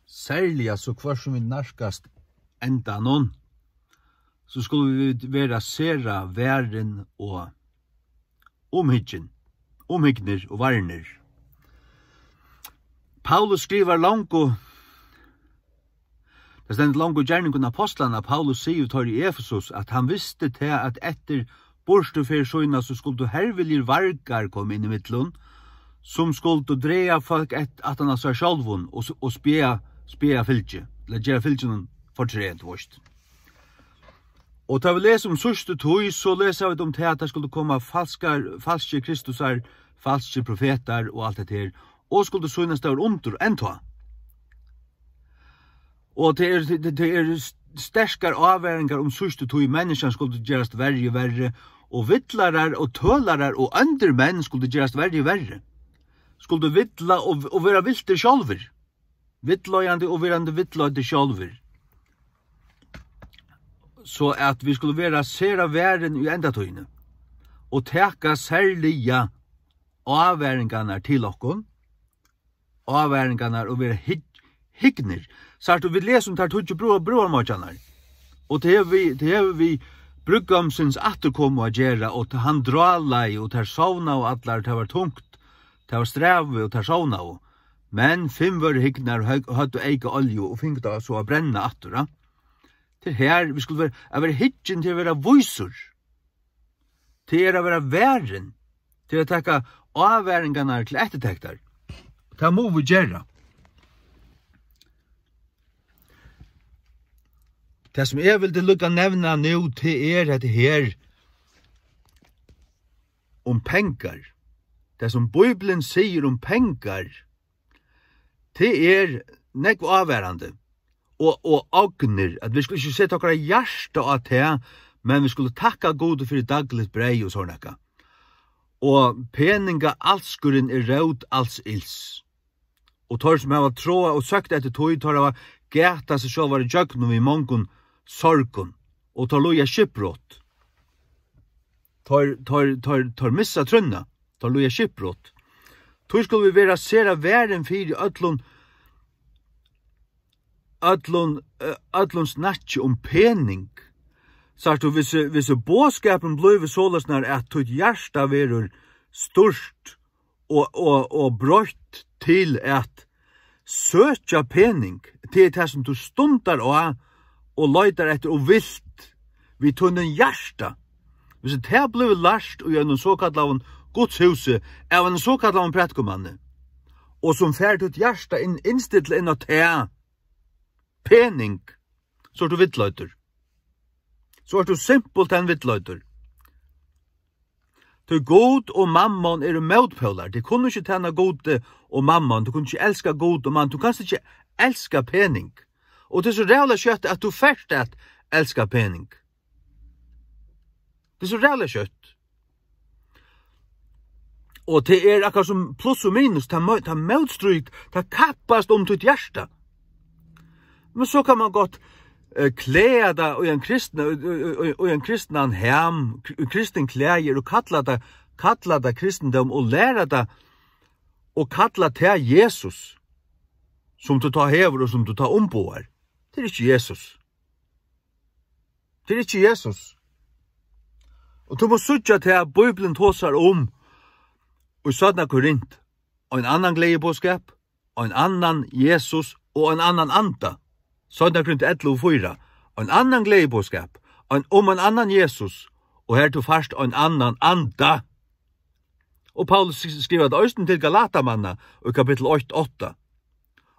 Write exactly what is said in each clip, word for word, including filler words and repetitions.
Serliga so hvørt sum vit nærkast endanum, so skulu vit vera sera varin og umhyggin, umhygnir og varnir. Paulus skrivar longu, tað stendur longu í Gerningum Apostlanna, at Paulus sigur teir í Efesus, at hann visti tað, at eftir burturferð sína, so skuldu herviligir vargar koma inn í millum, sum skuldu draga fólk at-, aftan á sær sjálvum og s-, og spjaða, spjaða fylgi, ella gera fylginum fortreð, tú veist. Og tá vit lesa um síðstu tíð, so lesa vit um tað, at tað skuldu koma falskar, falskir Kristusar, falskir profetar og alt hetta her, og skuldu sýnast stór undur enntá. Og tað er, tað, tað er sterkar ávaringar um síðstu tíð. Menniskjan skuldi gerast verri og verri, og villarar og tølarar og óndir menn skuldu gerast verri og verri. Skuldu villa og, og vera viltir sjálvir. Villleiðandi og verandi villleiddir sjálvir. So at vit skulu vera sera varin í endatíðini og taka serliga ávaringarnar til okkum, ávaringarnar og vera hygg-, hygnir. Sært tú, vit lesa um tær tíggju brúðar-, brúðarmoyggjarnar. Og tað hevur við, tað hevur við brúðgómsins afturkomu at gera, og tá hann drálaði, og tær sovnaðu allar, tað var tungt, tað var strævið, og tær sovnaðu. Men fimm vóru hygnar, høg-, høvdu eyka olju og fingu tað so at brenna aftur, ja. Tað er her, vit skulu vera, at vera hyggin til at vera vísur. Tað er at vera varin, til at taka ávaringarnar til eftirtektar. Tað mugu vit gera. Tað, sum eg vildi líka nevna nú, tað er hetta her um pengar. Tað, sum Bíblian sigur um pengar, tað er nógv ávarandi og, og ognir, at vit skulu ikki seta okkara hjarta á tað, men vit skulu takka Gudi fyri dagligt breyð og sovorðið nakað. Og peningaálskurin er rót als ills. Og teir, sum hava tráað og søkt eftir tí, teir hava gatað seg sjálvar ígjøgnum við mongum sorgum, og teir líða skipbrot. Teir, teir, teir, teir missa trúnna, teir líða skipbrot. Tí skulu vit vera sera varin fyri øllum, øllum, eh, øllum snakki um pening. Sært tú, hvis, hvis boðskapurin blívur soleiðis, at títt hjarta verður stýrt og, og, og broytt til at søkja pening, tað er tað, sum tú stundar á og leitar eftir og vilt við tínum hjarta. Hvis tað blívur lært í einum sokallaðum Guds húsi av einum sokallaðum prædikumanni, og sum fær títt hjarta inn, innstilla inn á tað, pening, so ert tú villleiddur. So ert tú simpulthen villleiddur. Tí Gud og mammon eru mótpólar. Tey kunnu ikki tæna Gudi og mammon. Tú kanst ikki elska Gud og mammon. Tú kanst ikki elska pening. Og tað er so ræðuliga skjótt, at tú fert at elska pening. Tað er so ræðuliga skjótt. Og tað er akkurát sum pluss og minus. Tað mó-, tað mótstríðir, tað kappast um títt hjarta. Men so kann man gott, eh, klæða tað í ein kristna-, í, í, í, í ein kristnan ham, kr-, kristin klæðir og kalla tað, kalla tað kristindóm og læra tað og kalla tað Jesus, sum tú tá hevur og sum tú tá umboðar. Tað er ikki Jesus. Tað er ikki Jesus. Og tú mást síggja tað, at Bíblian tosar um í seinna Korint, ein annan gleðiboðskap, ein annan Jesus og ein annan anda. Seinna Korint ellivu fýra. Ein annan gleðiboðskap, ein, um ein annan Jesus, og har tú fært ein annan anda. Og Paulus sk-, skrivar tað eisini til Galatamanna í kapittul eitt átta.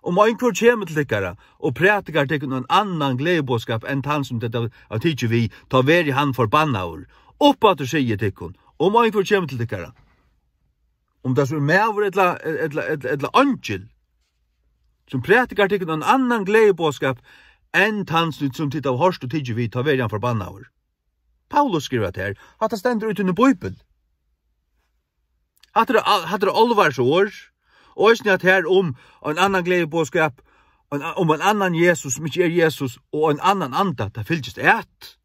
Um einhvør kemur til tykkara og prædikar tykkum ein annan gleðiboðskap enn tann, sum tit hava tikið við, tá verði hann forbannaður. Uppaftur sigi eg tykkum, um einhvør kemur til tykkara, um tað so er maður ella, ella, ella, ella eingil, sum prædikar tykkum ein annan gleðiboðskap enn tann, sum, sum tit hava hoyrt og tikið við, tá verði hann forbannaður. Paulus skrivar tað her. Hatta stendur í tíni bíbel. Hatta er al-, hatta er álvarsorð. Og eisini at her um ein annan gleðiboðskap, ein, um ein annan Jesus, sum ikki er Jesus, og ein annan anda, tað fylgist at.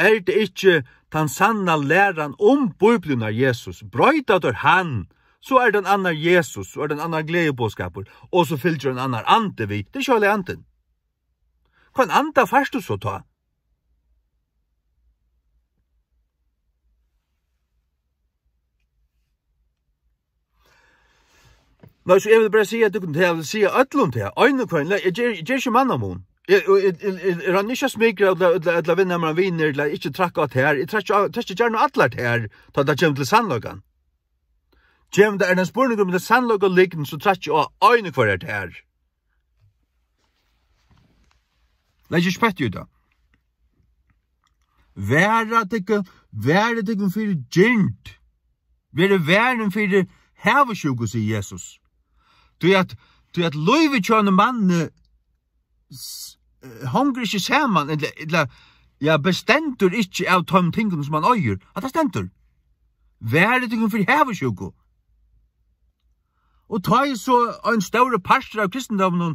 Er tað ikki tann sanna læran um Bíbliuna, Jesus? Broyta teir hann, So er tað ein annar Jesus, so er tað ein annar gleðiboðskapur, og so fylgir ein annar andi við. Tað er ikki Heilagi Andin. Hvønn anda fært tú so tá? Nei, so eg vil bara siga, at tú kann, eg vil siga øllum til, ein og hvønn, eg ger, eg ger ikki mannamun. Eg, og eg, eg, eg, eg royni ikki at smikra ella, ella, ella vinna mær vinir, ella ikki trakka á tær. Eg trakki á, trakki gjarna á allar tær, tá tað kemur til sannleikan. Kemur tað, er tað ein spurningur um tað er sannleiki og lygn, so trakki eg á ein og hvørja tær. Legg ikki petti í tað. Vara tykkum, vara tykkum fyri girnd. Verið varin fyri havisjúku, sigur Jesus. Tí at, tí at lívið hjá einum manni s-, eh, hongur ikki saman, ella, ella, ja, bestendur ikki av teimum tingunum, sum hann eigur. At tað stendur. Varið tykkum fyri havisjúku. Og tá ið so ein stórur partur av kristindóminum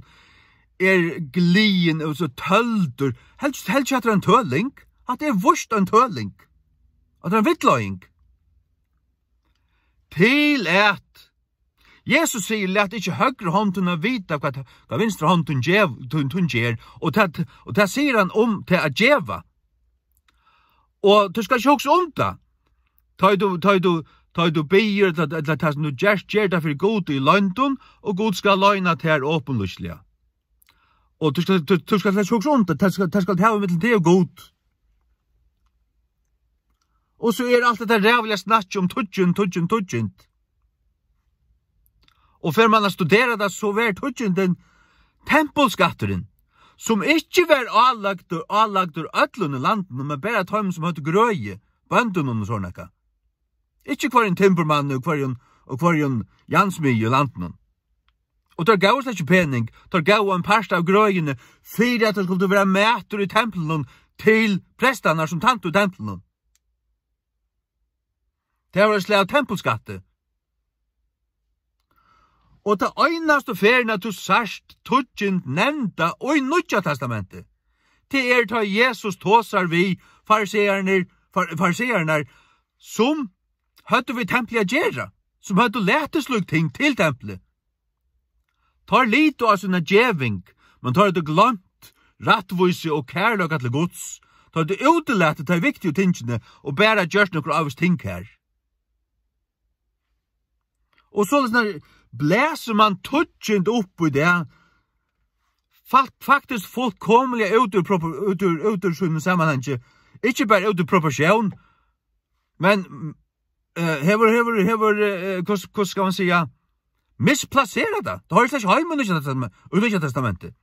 er gliðin og so tøldur, helst, helst hatta er ein tøling, hatta er víst ein tøling, hatta er ein villleiðing. Til at Jesus sigur: "Lat ikki høgru hondina vita hvat, hvat vinstra hondin gev-, tín, tín ger." Og tað, og tað sigur hann um tað at geva. Og tú skalt ikki hugsa um tað. Tá ið tú, tá ið tú, tá ið tú biður, ella, ella tað sum tú gert, ger tað fyri Gud í loyndum, og Gud skal loyna tær opinlýsliga. Og tú skalt, tú, tú skalt slett ikki hugsa um tað, tað skalt, tað skalt tú hava millum teg og Gud. Og so er alt hetta ræðuliga snakk um tíggjund, tíggjund, tíggjund. Og fer mann at studera tað, so verður tíggjundin tempulskatturin, sum ikki var álagdur, álagdur øllum í landinum, men bara teimum, sum høvdu grøði, bóndunum og sovorðið nakað. Ikki hvørjum timburmanni og hvørjum, og hvørjum jarnsmiði í landinum. Og teir góvu slett ikki pening, teir góvu ein part av grøðini, fyri at tað skuldi vera matur í templinum til prestarnar, sum tæntu í templinum. Tað var eitt slag av tempulskatti. Og tað einastu ferðina, tú sært tíggjund nevnda í Nýggja Testamenti, tað er, tá Jesus tosar við fariseararnar, far-, fariseararnar, sum høvdu við templið at gera, sum høvdu latið slík ting til templið. Teir litu á sína geving, men teir høvdu gloymt rættvísi og kærleika til Guds. Teir høvdu útilatið tey viktigu tingini og bara gjørt nøkur ávís ting har. Og soleiðis nær blæsur mann tíggjund upp í tað, fa-, faktiskt fullkomiliga út úr propor-, út úr, út úr sínum samanhangi, ikki bara út úr proporsjón, men, eh, hevur, hevur, hevur, eh, hvussu, hvussu skal man siga, misplaserað tað. Tað hoyrir slett ikki heima í Nýggja Testament-, í Nýggja Testamenti.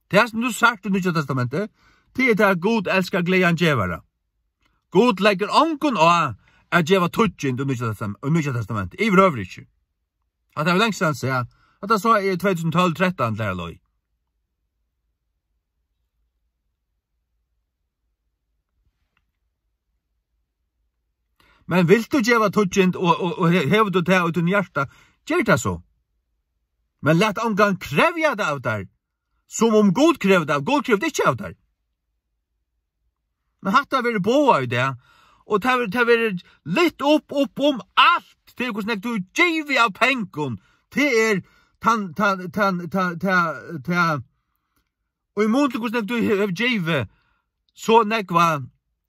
Tað sum tú sært í Nýggja Testamenti, tað er tað, at Gud elskar glaðan gevara. Gud leggur ongum á at geva tíggjund í Nýggja Testam-, í Nýggja Testamenti, yvirhøvur ikki. Hatta hevur langt síðan sæð. Hatta sá eg í tvey túsund og tólv trettan, læra løg. Men vilt tú geva tíggjund og, og, og he-, hevur tú tað í tínum hjarta, ger tað so. Men lat ongan krevja tað av tær, sum um Gud krevur tað av. Gud krevur tað ikki av tær. Men hatta verður boðað í dag, og tað verður, tað verður lyft upp, upp um alt, til hvussu nógv tú gevur av pengum. Tað er tann, tann, tann, tann, tað, tað, og í mun til hvussu nógv tú hevur givið, so nógva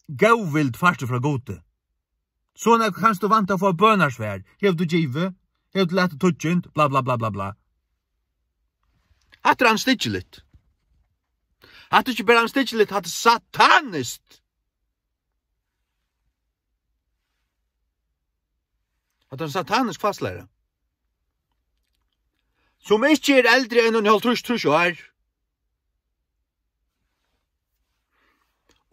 góðvild fært tú frá Gudi. So nógv kanst tú vænta at fáa bønarsvar. Hevur tú givið? Hevur tú latið tíggjund? Bla, bla, bla, bla, bla. Hatta er andstyggiligt. Hatta er ikki bara andstyggiligt, hatta er sataniskt. Hatta er ein satanisk falslæra, sum ikki er eldri enn eini hálvtrýss, trýss ár,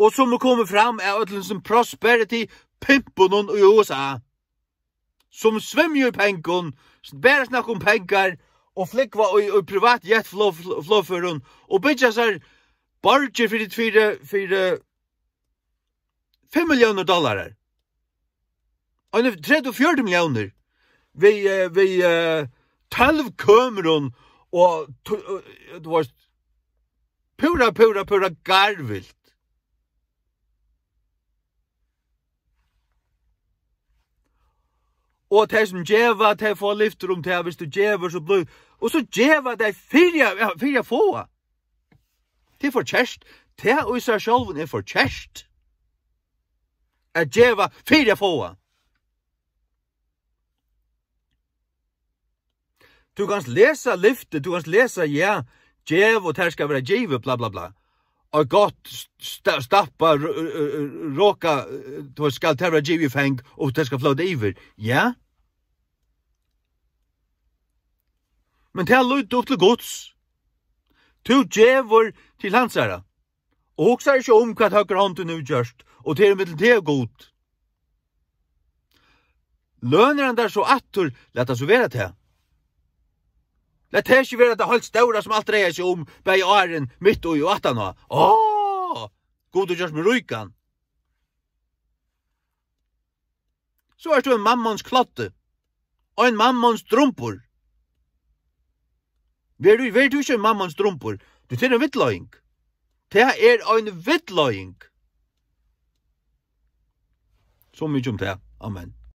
og sum er komin fram av øllum sum prosperity pimpunum í U S A, sum svimja í pengum, bara snakka um pengar og flúgva í, í privat jet flo-, flo-, flogførum og byggja sær borgir fyri, fyri, fyri fimm milliónir dollarar. Ein tretivu, fjøruti milliónir við, eh, við, eh, tólv kømrum og tu-, eh, tú veist, púra, púra, púra garvilt. Og tey sum geva, tey fáa lyftir um tað, viss tú gevur, so blívur, og so geva tey fyri at, ja, fyri at fáa. Tað er forkert. Tað í sær sjálvum er forkert. At geva fyri at fáa. Tú kanst lesa lyfti, tú kanst lesa, ja, gev og tær skal vera givið, bla, bla, bla. Og gott st-, st-, stappa, r-, r-, r-, roka, eh, tú skal tær vera givið í fang, og tær skal flóta yvir. Ja? Men tað lýtur upp til Guds. Tú gevur til hansara. Og hugsar ikki um, hvat høgru hondin hevur gjørt, og tað er millum teg og Gud. Lønir hann tær so aftur, lat tað so vera tað. Lat tað ikki vera tað heilt stóra, sum alt dreiar seg um, bæði áðrenn, mitt í og aftaná. Á, Gud hevur gjørt meg ríkan. So ert tú ein mammons kloddi. Ein mammons drumbur. Ver, ver tú ikki ein mammons drumbur. Tú, tað er ein villleiðing. Tað er ein villleiðing. So mikið um tað. Amen.